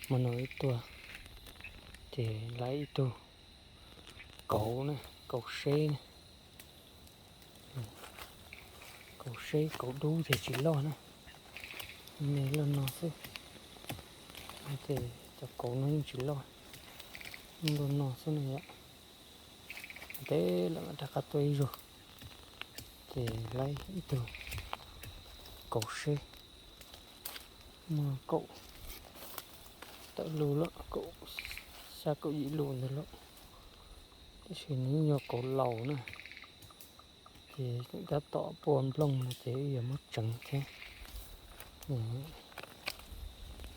Hmo no wb tuaj ces lawv ib tug kauv na, kauv seb na. Kauv seb kauv dub ces tsis loj na, me loj no xwb. Ces cov kauv no yeej tsis loj, yeej loj no xwb na yom. Ntev lawm mam rov qab tuaj ib zaug, ces lawv ib tug kauv seb, muaj kaum tawm lub lawm, kaum xya kaum yim lub ntawd lawm. Tab sis nws yog kauv laus na, ces tab tom pua nplooj no ces wb yuav muab tseev thiab.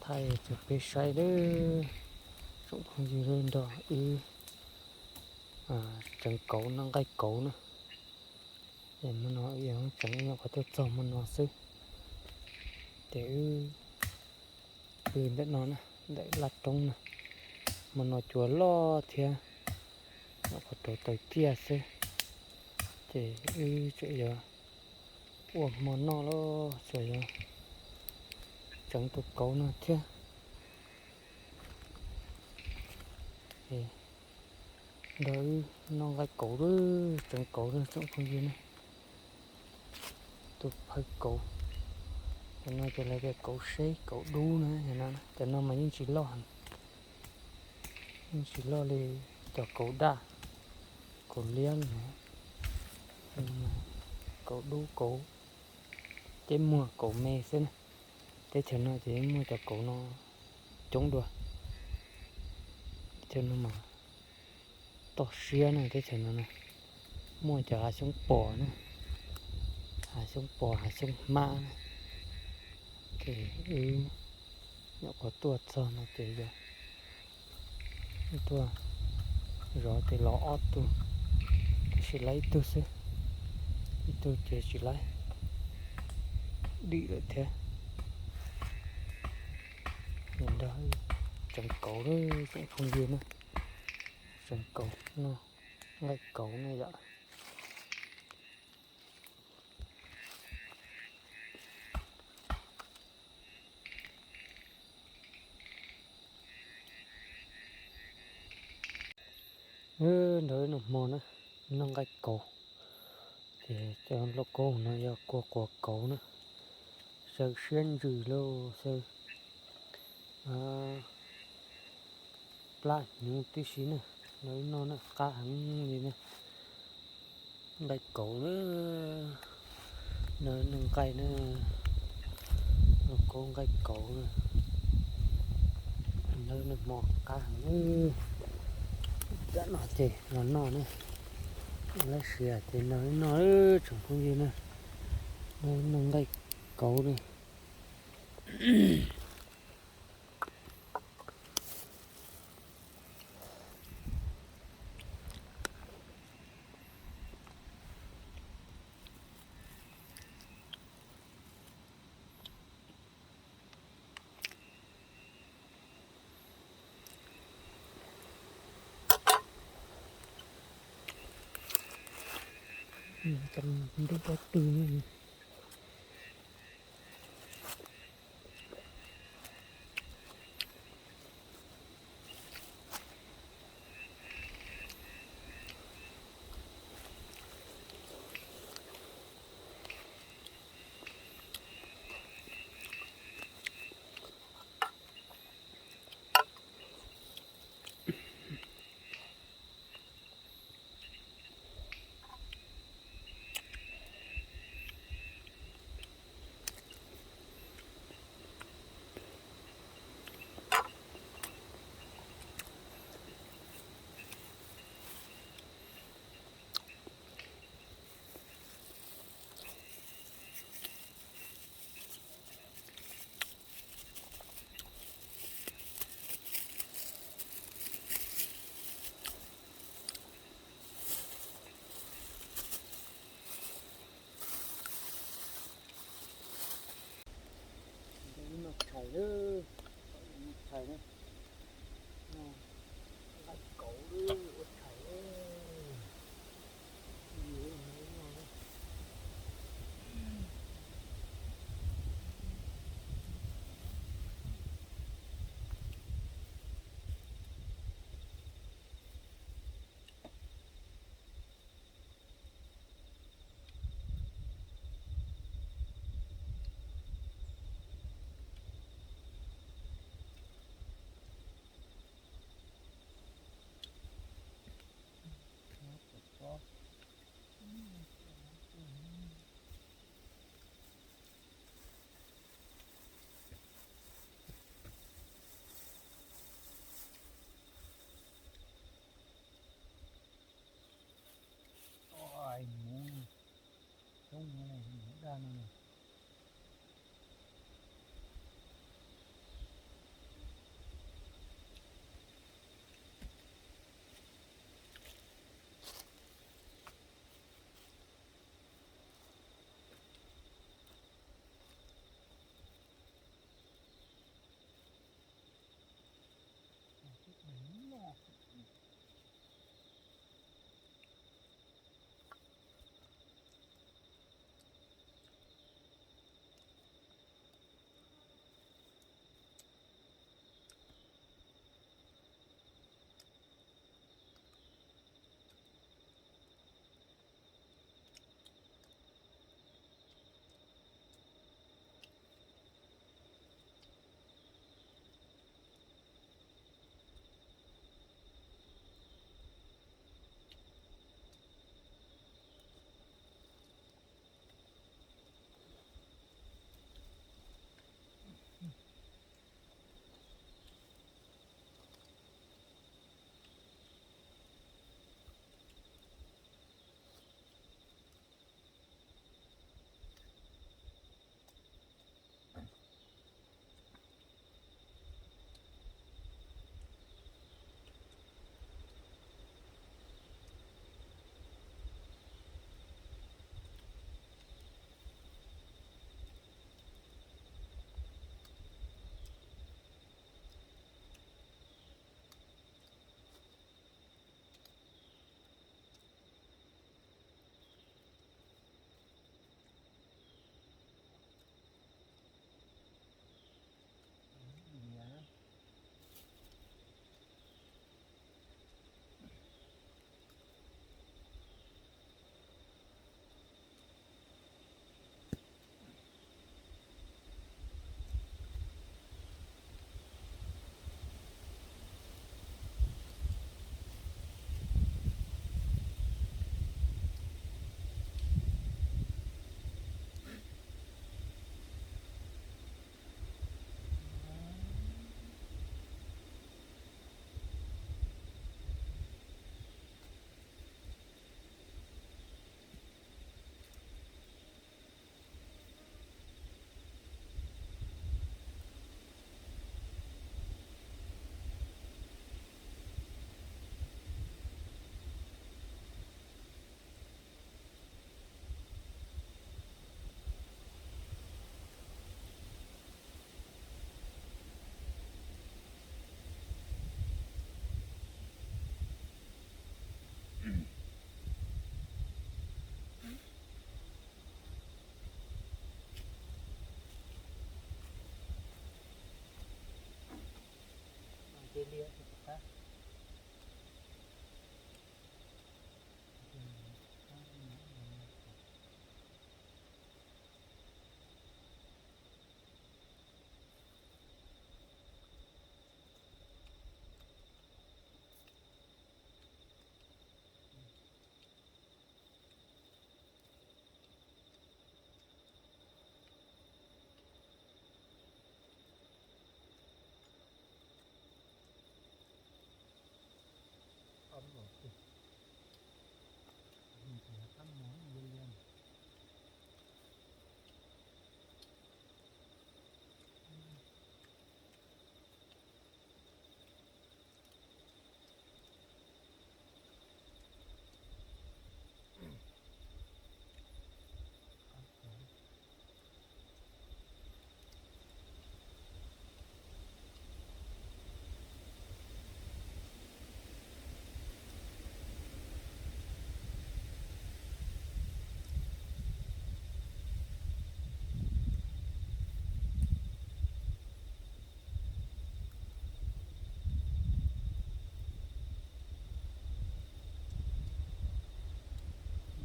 Thaij rau peb saib, tsoom phooj ywg nrog wb tseev kauv noj nqaij kauv na. Ces hmo no wb yuav muab tseev, nyuam qhuav tuaj txog hmo no xwb. Ces wb pw ntawm no na, ntawm laj roob na. Hmo no cua loj thiab, nyuam qhuav rauv taws ciaj xwb. Ces wb tseem yuav ua hmo noj los tseem yuav tseev tus kauv no thiab. Nrog wb noj nqaij kauv, tseev kauv na tsoom phooj ywg na. Tus phawj kauv, cov no ces lawv tias kauv seb kauv dub na, cov no mas yeej tsis loj, yeej tsis loj li cov kauv daj, kauv liab no. Kauv dub kauv ceb muag kauv me xwb na. Teb chaws no ces yeej muaj cov kauv no coob dua. Teb chaws no mas toj siab na, teb chaws no na, muaj cov hav xyoob pos na, hav xyoob pos hav xyoob hmab na. Ces wb nyuam qhuav tuaj txog no ces yog tuaj zov ces los ob tug, tab sis lawv ib tug xwb, ib tug ces tsis lawv, dim lawm thiab. Nrog tseev kauv, tsoom phooj ywg na, tseev kauv noj nqaij kauv na yom. Nrog wb noj hmo na, noj nqaij kauv. Ces cov lauj kaub no yog kua quav kauv na, xyaw siab ntsws lauj, xyaw plab hnyuv tib si na, nrog wb noj na, qab heev li na. Nqaij kauv na, noj nqaij na, lauj kaub nqaij kauv na. Noj hmo qab heev. Tam no ces los noj na, lab sia ces nrog wb noj, tsoom phooj ywg na, noj nqaij kauv na. Ntub pob tw. Noj tshais, noj tshais na, noj nqaij kauv ua tshais.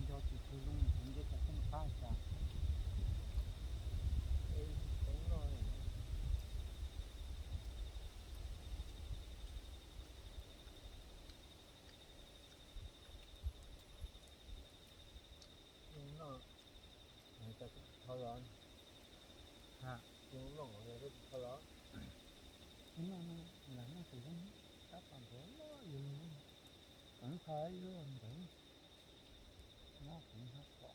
Nco tsis tshua zoo, nce kom txog qab cas. Noj, thov los, ha, noj, noj tus zoo, tab tom nthuav loj yus li, tseem qha ib lub ntawd, nyob kuv nyob pom.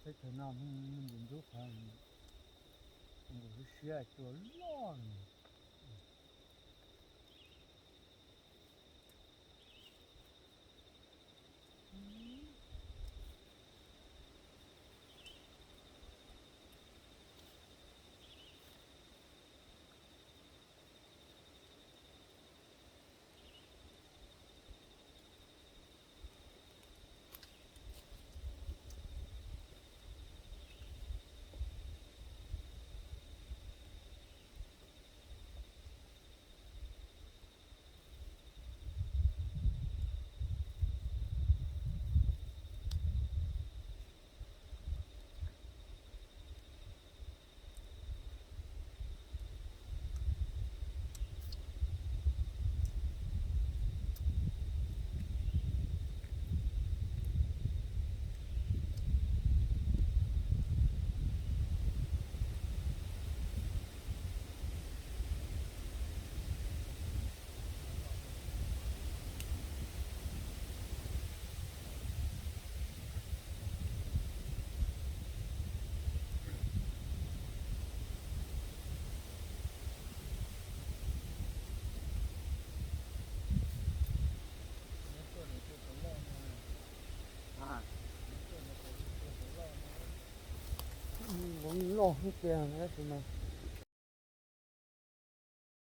Teb chaws no me ntsis ntub qhov nkaus lub siab cua loj. Loj tiag tab sis mas